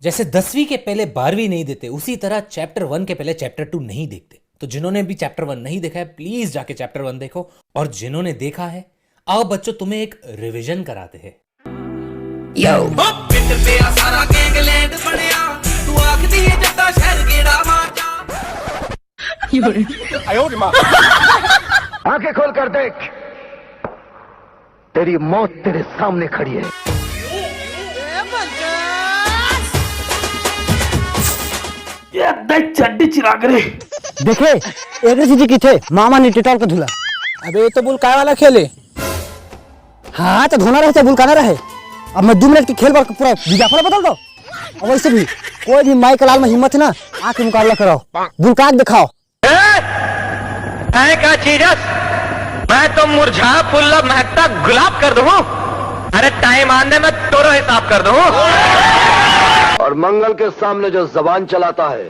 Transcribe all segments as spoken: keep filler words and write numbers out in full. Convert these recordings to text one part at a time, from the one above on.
जैसे दसवीं के पहले बारहवीं नहीं देते, उसी तरह चैप्टर वन के पहले चैप्टर टू नहीं देखते। तो जिन्होंने भी चैप्टर वन नहीं देखा है, प्लीज जाके चैप्टर वन देखो, और जिन्होंने देखा है, आओ बच्चों, तुम्हें एक रिवीजन कराते हैं। ਪਿੰਡ ਪਿਆ ਸਾਰਾ ਗੈਂਗਲੈਂਡ ਬਣਿਆ। ਤੂੰ ਆਖਦੀ ਏ ਜੱਟਾ ਸ਼ਹਿਰ ਗੇੜਾ ਮਾਰ ਜਾ। आंखें खोल कर देख, तेरी मौत तेरे सामने खड़ी है। ये देख चड्डी चिराग रे। देखे, एक चीज की थे, मामा ने टिटॉल का धुला। अबे ये तो बुल काय वाला खेले? हाँ, तो धोना रहे तो बुल काना रहे। अब मैं दो मिनट के खेल पर पूरा विज्ञापन बदल दो। और वैसे भी कोई भी माई का लाल में हिम्मत है ना, आके मुकाबला कराओ, बुल का दिखाओ। ऐ का चीजस, मैं तो मुरझा फुल्ला महकता गुलाब कर दूं। अरे टाइम आंदे मैं तोरो हिसाब कर दूं। और मंगल के सामने जो जबान चलाता है,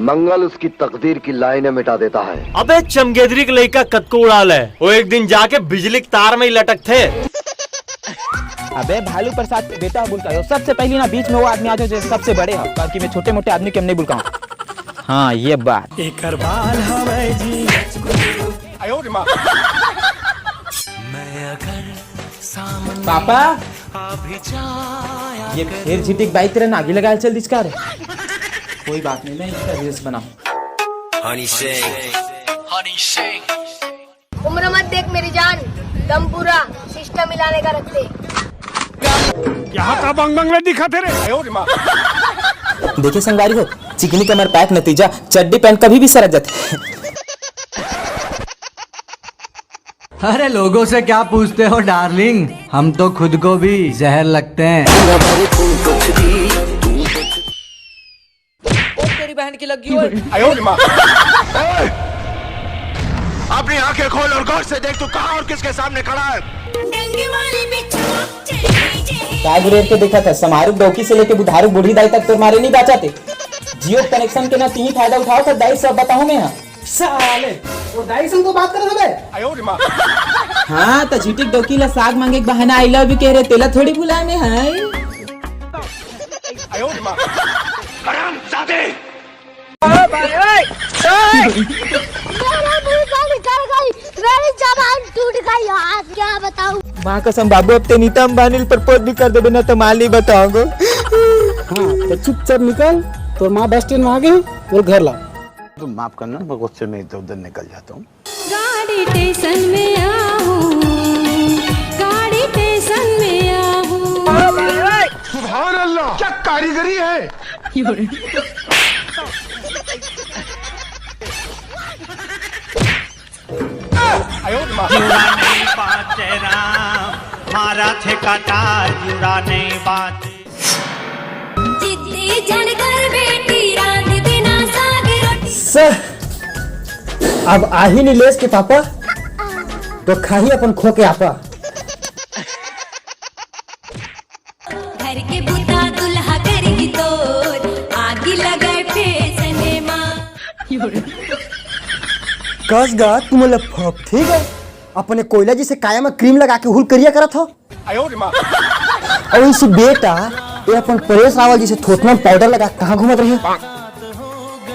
मंगल उसकी तकदीर की लाइनें मिटा देता है। अबे चमगेदरी के लइका कतको उड़ाल है, वो एक दिन जाके बिजली के तार में ही लटक थे। अबे भालू प्रसाद के बेटा बुलकायो, सबसे पहली ना बीच में वो आदमी आ जाओ जो सबसे बड़े हो, ताकि मैं छोटे मोटे आदमी के हम नहीं बुलकाऊं। हाँ, ये बात। एकर बाल हवे जी। पापा, ये फेर झिटिक बाई तेरे नागी लगाए चल दिस का रे। कोई बात नहीं, मैं इसका रील्स बनाऊं। उम्र मत देख मेरी जान, दम पूरा सिस्टम हिलाने का रखते। यहाँ का बंग बंग में दिखा थे रे। देखे संगवारी हो, चिकनी कमर पैक नतीजा, चड्डी पैंट कभी भी सरक जाते हैं। अरे लोगों से क्या पूछते हो डार्लिंग, हम तो खुद को भी जहर लगते हैं। ओ तेरी बहन की लगी हुई। अपनी आंखें खोल और गौर से देख, तू कहां और किसके सामने खड़ा है। काय गुरेर के देखा था, समारू डौकी से लेके बुधारू बूढ़ी दाई तक तोर मारे नहीं बाचा थे। जियो कनेक्शन के ना तीन फायदा उठाओ था दाई, सब बताऊं मैं। हाँ, साले, वो दाई संग तो बात कर रहे बे। हाँ, तो झिटिक डौकी ला साग मांगे के बहाना आई लव यू कह रहे, तेला थोड़ी बुलाए में है। हरामजादे। मेरी भूसा निकल गई, मेरी जबान टूट गई यार, क्या बताऊं। माँ कसम बाबू, अब ते नीता अंबानी पर पोत भी कर देबे ना तो माँ ली बताओगे। हाँ, तो चुपचाप निकल, तो माँ बस स्टैंड में आ गई, बोल घर ला। तुम माफ करना, मैं गुस्से में इधर उधर निकल जाता हूँ। गाड़ी स्टेशन में आहूं, गाड़ी स्टेशन में आहूं। सुभान अल्लाह, क्या कारीगरी है। जुड़ा नहीं बात राम, मारा थे कटार जुड़ा नहीं बात। जिद्दी जन कर बेटी रांध देना साग रोटी। सर, अब आही नीलेश के पापा, तो खाही अपन खो के आपा। घर के बुता दुल्हा करी तोर, आगी लगे फैसने माँ। कस गा, तुम लोग फप, ठीक है? अपने कोयला जिसे काया में क्रीम लगा के हुल करिया करत हो। और इसी बेटा, ये अपन परेश रावल जिसे थोथना पाउडर लगा कहाँ घूमत रहे?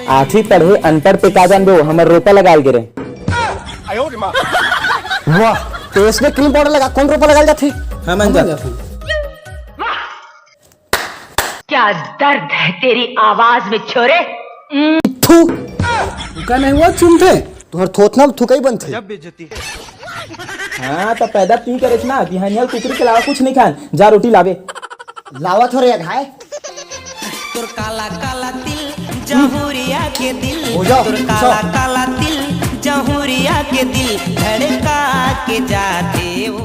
आठवीं पढ़े अनपढ़ पे का जानबो, हमर रोपा लगाल गिरे। वाह, तो इसने क्रीम पाउडर लगा, कौन रोपा लगाल जाथे? हम अंदर। क्या दर्द है तेरी आवाज में छोरे। थू। का नहीं हुआ चुनते? तुहर थोथना थुकई बनथे। हाँ, तो पैदा तू करे ना, बिहानियल कुकरी के अलावा कुछ नहीं खान। जा रोटी लावे। लावा थोड़े घाय। तोर काला काला तिल, जहुरिया के दिल। हो जाओ, तोर हो काला जाओ। काला तिल, जहुरिया के दिल धड़का के जाते हो।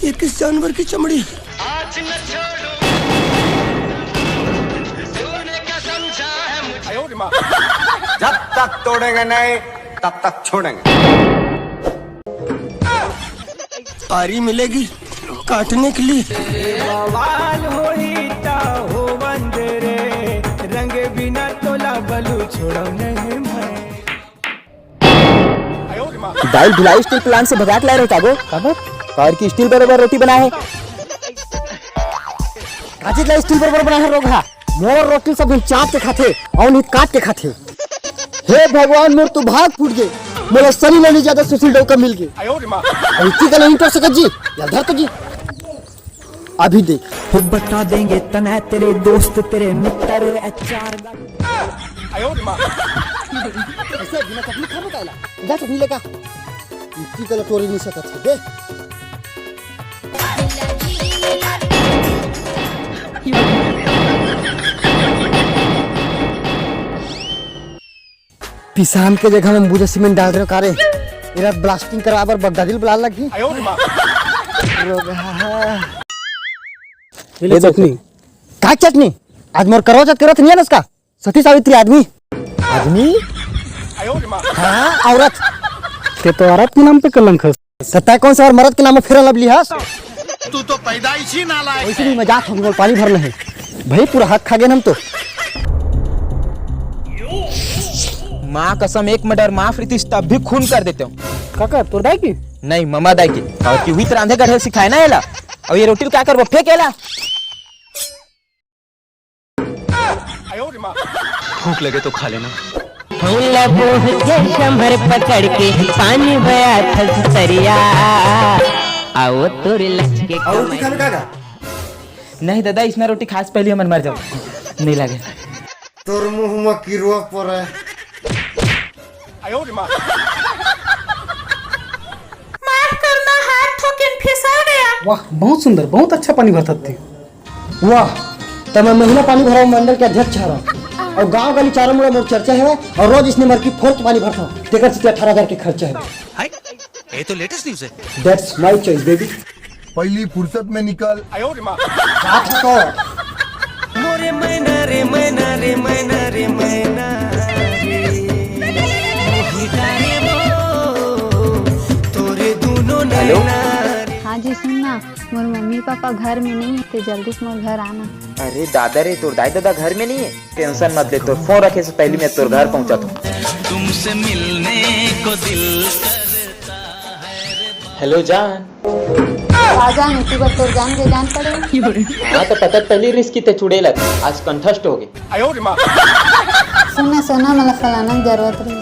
ये किस जानवर की चमड़ी है? आज न छोड़ूं, तूने क्या समझा है मुझे? जब तक तोड़ेंगे नहीं, तब तक छोड़ेंगे। आरी मिलेगी काटने के लिए। बवाल होई ता हो बंद रे, रंग बिना तोला बलू छोड़ो नहीं मैं। दाई भिलाई स्टील प्लांट से भगा के लाए रहे कागो। काबर? और की स्टील बरोबर रोटी बनाए है। काचित ला स्टील बरोबर बनाए हे रोगहा। मोर रोटी सब दिन चाट के खाथे, अउ नहीं काट के खाथे। हे भगवान, मोर तो भाग फूट गे। मोला सनी लेनी ज्यादा सुशील डौका मिल गे। अउ इतनी का नहीं कर सकत जी। यार धर तो जी। अभी देख। फिर बता देंगे तने तेरे दोस्त, तेरे मित्र, एचआर। ऐसे बिना चटनी खाबो काला? जा चटनी लेका। इतनी का टोरी नहीं सकत हे, दे। पिसान के जगह में अंबुजा सीमेंट डाल रहे हो का रे? एला ब्लास्टिंग कराबर बगदादी ल बुला लगही। रोगहा। ये ले ये देखो। चटनी। का चटनी? आज मोर करवा चौथ करत नहीं है ना उसका? सती सावित्री आदमी। आदमी? हाँ, औरत। ते तो औरत के नाम पे कलंक हस। त तैं कौन सा और मर्द के नाम में फेयर लवली हस? तू तो पैदाइशी नालायक वैसे भी मैं जात हूँ, मोर पानी भरना है। भाई, पूरा हक खा गए हम तो। माँ कसम, एक मर्डर माफ रहितिस, तब भी खून कर देते हो। काकर, तोर दाई के? नहीं, ममा दाई के। और क्यों ही तो रांधे गढ़े सिखाए ना एला। और ये रोटी ल का करबो, फेंक एला। भूख लगे तो खा लेना। फूल बूह के कमर पकड़ के पानी बया थस सरिया। आओ तोरे लचके और रोटी कमर। खाने का का? नहीं दादा, इसना रोटी खास पहले हमन मर जाओ। नहीं लगे। तोर मुंह में किरुआ पड़े। माफ करना, हाथ ठोकिन फिसल गया। वाह, बहुत सुंदर, बहुत अच्छा पानी भरथस ते। वाह, त मैं महिला पानी भराव मंडल के अध्यक्ष हरव। और गांव गली चारों मुड़ा मोर चर्चा है और रोज इसने मरकी फोर्थ पानी भरता हूँ। तेकर से अठारह हजार के खर्चा है। हाय, ये तो लेटेस्ट न्यूज़ है। That's my choice, baby। पहली फुर्सत में निकल। बात है तो। मोरे मैना रे, मैना रे, मैना रे, मैना रे। मोहिता रे वो, तोरे दोनों हेलो। नैना रे। हाँ जी, सुन ना, मोर मम्मी पापा घर में नहीं है, ते जल्दी से मोर घर आना। अरे दादा रे, तोर दाई दादा घर में नहीं है? टेंशन मत ले, तोर फोन रखे से पहले मैं तोर घर पहुंचा था। तुमसे मिलने को दिल करता है रे। हेलो जान। राजा ने तू बस तोर जान के जान पड़े। हाँ, तो पता पहली रिस्क की ते चुड़ैल, आज कंठस्थ हो गए। सुन ना सोना, मला फलाना के जरूरत रही।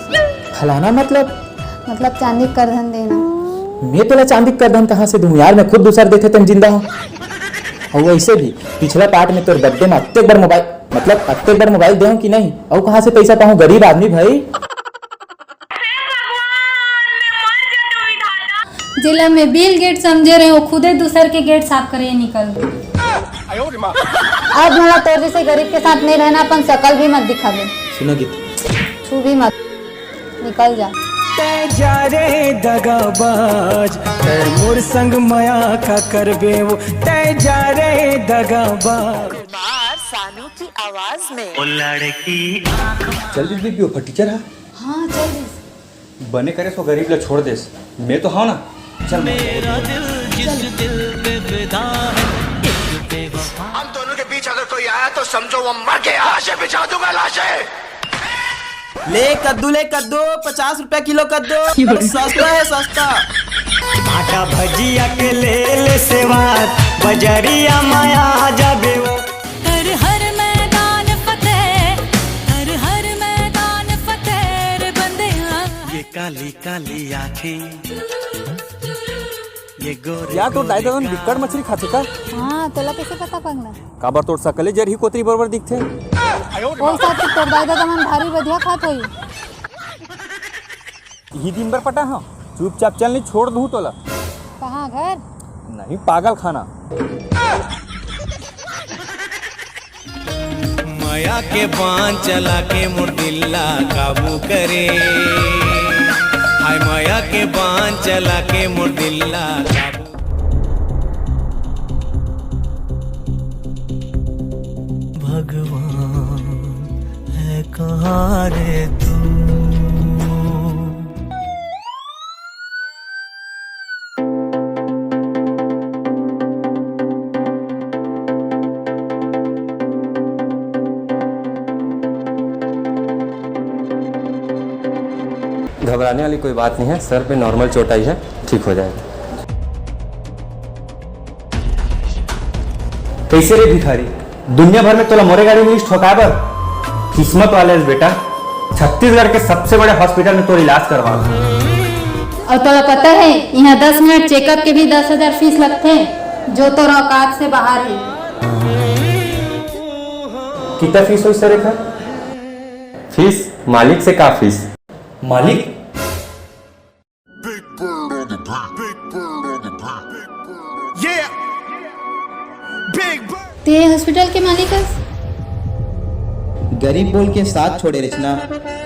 फलाना मतलब? मतलब चांदी के करधन देना। मैं तोला चांदी के करधन कहाँ से दूँ यार, मैं खुद दूसर देथे तेन जिंदा हूँ। और वैसे भी पिछला पार्ट में तोर बर्थडे में अत्ते बड़ मोबाइल, मतलब अत्ते बड़ मोबाइल देहूँ कि नहीं, और कहाँ से पैसा पाऊँ, गरीब आदमी भाई। जेला मैं बिल गेट समझे रहे, वो खुदे दूसर के गेट साफ करे निकल गए। अब मला तोर जैसे गरीब के साथ नहीं रहना, अपन शकल भी मत दिखावे। सुनो गीत। छू भी मत। निकल जा। तै जा रे दगाबाज, तै मोर संग मया का करबे वो, तै जा रे दगाबाज। कुमार सानू की आवाज में। चल दीदी, पियो फटीचर है। हाँ, चल दीदी। बने करे सो गरीब ला छोड़ देस, मैं तो हव ना। चल। मेरा दिल जिस दिल पे फिदा है, एक बेवफा। हम दोनों के बीच अगर कोई आया तो समझो वो मर गया। लाशें बिछा दूंगा, लाशें। ले कद्दू, ले कद्दू, पचास रुपया किलो कद्दू, सस्ता है सस्ता। भाटा भजिया के ले ले सेवार, बजरिया माया आ जाबे वो। कर हर मैदान फतेह, कर हर मैदान फतेह रे बंदे। ये काली काली आंखें, ये गोरे यार, तोर दाई ददा मन बिक्कट मछली खाथे का? हाँ, तोला कैसे पता पगला? काबर तोर सकले जरही कोतरी बरोबर दिखथे। ओ साथ तोर दाई ददा मन भारी बढ़िया खात होही। इही दिन बर पटा हव, चुपचाप चल, नहीं छोड़ दूँ तोला। कहाँ घर? नहीं, पागल खाना। मया के बांध चला के मोर दिल ला काबू करे। हाय मया के बांध चला के मोर दिल ला काबू। भगवान है कहाँ रे तू? घबराने वाली कोई बात नहीं है, सर पे नॉर्मल चोट आई है, ठीक हो जाएगा। कइसे रे भिखारी, दुनिया भर में तोला मोरे गाड़ी मिलिस ठोकाए बर? किस्मत वाले हस बेटा, छत्तीसगढ़ के सबसे बड़े हॉस्पिटल में तोर इलाज करवा। अउ तोला पता हे, इहाँ दस मिनट चेकअप के भी दस हजार फीस लगथे, जो तोर औकात से बाहर हे। कितना फीस होइस सर एकर? फीस? मालिक से का फीस? मालिक? Big bird on the beat. Big bird on the beat. Big bird on the beat. Yeah. Big bird. ते हॉस्पिटल के मालिक हस? गरीब बोल के साथ छोड़े रेचना,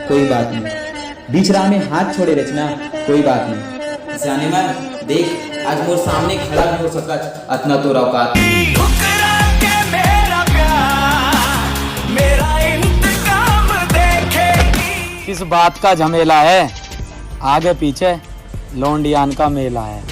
कोई बात नहीं। बीच राह में हाथ छोड़े रेचना, कोई बात नहीं। जाने मन, देख, आज मोर सामने खड़ा भी हो सकत, अतना तोर औकात। ठुकरा के मेरा प्यार, मेरा इंतकाम देखेगी। किस बात का झमेला है, आगे पीछे लौंडियान का मेला है।